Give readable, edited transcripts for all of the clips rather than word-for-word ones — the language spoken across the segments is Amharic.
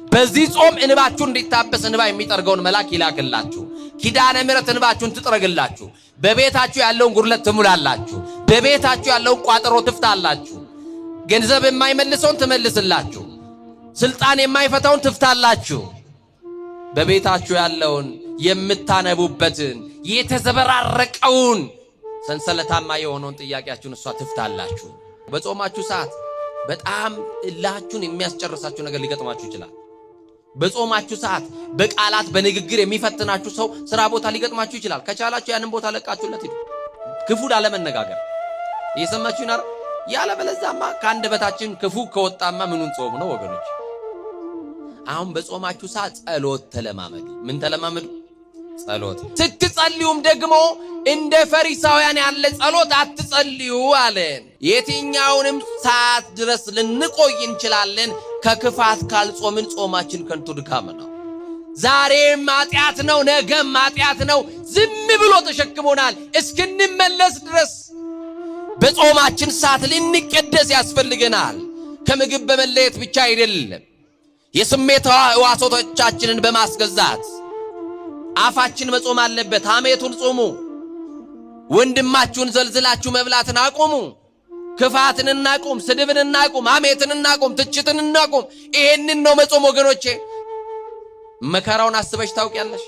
በዚህ ጾም እንባችሁ እንዲታበስ እንባ የሚጠርገውን መልአክ ይላክላችሁ። ኪዳነ ምሕረት እንባችሁን ትጥረግላችሁ። በቤታችሁ ያለውን ጉድለት ትሙላላችሁ። በቤታችሁ ያለውን ቋጠሮ ትፍታላችሁ። ገንዘብ የማይመልሰውን ትመልስላችሁ። ስልጣን የማይፈታውን ትፍታላችሁ። በቤታችሁ ያለውን የምታነቡበትን የተዘበራረቀውን ሰንሰለታማ የሆነውን ጥያቄያችሁን እሷ ትፍታላችሁ። በጾማችሁ ሰዓት በጣም እልሃችሁን የሚያስጨርሳችሁ ነገር ሊገጥማችሁ ይችላል። በጾማችሁ ሰዓት በቃላት በንግግር የሚፈትናችሁ ሰው ስራ ቦታ ሊገጥማችሁ ይችላል። ከቻላችሁ ያንን ቦታ ለቃችሁለት ሂዱ። ክፉ ላለመነጋገር እየሰማችሁ ይናር። ያለበለዚያማ ከአንደበታችን ክፉ ከወጣማ ምኑን ጾም ነው ወገኖች? አሁን በጾማችሁ ሰዓት ጸሎት ተለማመዱ። ምን ተለማመዱ? ጸሎት። ስትጸልዩም ደግሞ እንደ ፈሪሳውያን ያለ ጸሎት አትጸልዩ አለን። የትኛውንም ሰዓት ድረስ ልንቆይ እንችላለን። ከክፋት ካልጾምን ጾማችን ከንቱ ድካም ነው። ዛሬም ኃጢአት ነው፣ ነገም ኃጢአት ነው። ዝም ብሎ ተሸክሞናል እስክንመለስ ድረስ። በጾማችን ሰዓት ልንቀደስ ያስፈልገናል። ከምግብ በመለየት ብቻ አይደለም፣ የስሜት ሕዋሳቶቻችንን በማስገዛት አፋችን መጾም አለበት። ሐሜቱን ጾሙ። ወንድማችሁን ዘልዝላችሁ መብላትን አቁሙ። ክፋትን እናቁም፣ ስድብን እናቁም፣ ሐሜትን እናቁም፣ ትችትን እናቁም። ይሄንን ነው መጾም ወገኖቼ። መከራውን አስበሽ ታውቂያለሽ?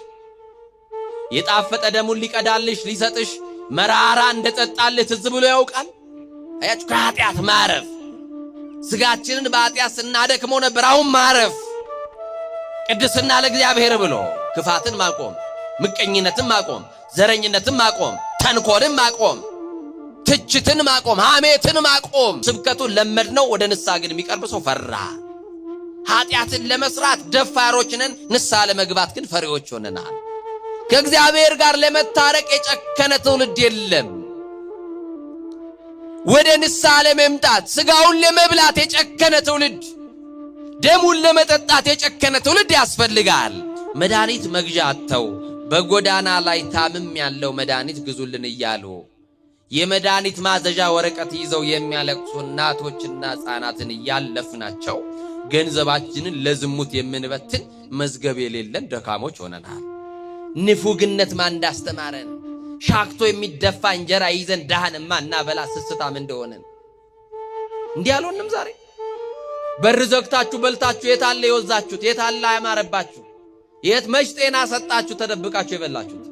የጣፈጠ ደሙን ሊቀዳልሽ ሊሰጥሽ መራራ እንደጠጣልህ ትዝ ብሎ ያውቃል? አያችሁ፣ ከኃጢአት ማረፍ። ስጋችንን በኃጢአት ስናደክመው ነበር። አሁን ማረፍ፣ ቅድስና ለእግዚአብሔር ብሎ ክፋትን ማቆም፣ ምቀኝነትን ማቆም፣ ዘረኝነትን ማቆም፣ ተንኮልን ማቆም፣ ትችትን ማቆም፣ ሐሜትን ማቆም። ስብከቱን ለመድነው። ወደ ንስሐ ግን የሚቀርብ ሰው ፈራ። ኃጢአትን ለመስራት ደፋሮች ነን፣ ንስሐ ለመግባት ግን ፈሪዎች ሆነናል። ከእግዚአብሔር ጋር ለመታረቅ የጨከነ ትውልድ የለም። ወደ ንስሐ ለመምጣት ስጋውን ለመብላት የጨከነ ትውልድ፣ ደሙን ለመጠጣት የጨከነ ትውልድ ያስፈልጋል። መድኃኒት መግዣ አጥተው በጎዳና ላይ ታምም ያለው መድኃኒት ግዙልን እያሉ የመድኃኒት ማዘዣ ወረቀት ይዘው የሚያለቅሱ እናቶችና ሕፃናትን እያለፍናቸው ገንዘባችንን ለዝሙት የምንበትን መዝገብ የሌለን ደካሞች ሆነናል። ንፉግነት ማን እንዳስተማረን፣ ሻክቶ የሚደፋ እንጀራ ይዘን ድሃንማ እናበላ ስስታም እንደሆነን እንዲህ አልሆንም። ዛሬ በር ዘግታችሁ በልታችሁ የታለ የወዛችሁት? የታለ ያማረባችሁ? የት መች ጤና ሰጣችሁ ተደብቃችሁ የበላችሁት?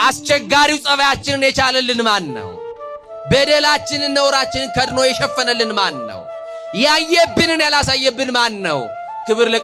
አስቸጋሪው ጸባያችንን የቻለልን ማን ነው? በደላችንን ነውራችንን ከድኖ የሸፈነልን ማን ነው? ያየብንን ያላሳየብን ማን ነው? ክብር